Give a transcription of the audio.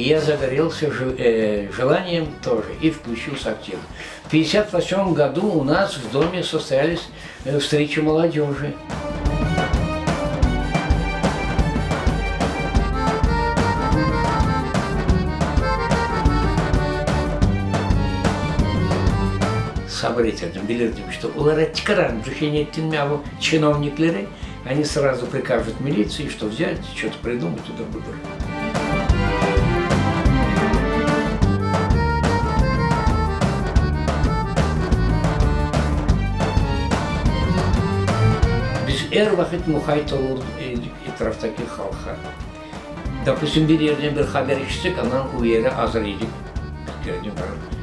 И я загорелся желанием тоже и включился активно. В 58 году у нас в доме состоялись встречи молодежи. Sabır eterdim, bilirdim, что olara çıqararım, tüşen ettin mi bu çinovnikleri, они сразу прикажут милиции, что взять, что-то придумать, туда budur. Biz er vaqıt muqayt olur edik etraftaki halqqa. Dopustim, bir yerden bir haber eşitsek, aman o yere azır edik, bir kereden barıp.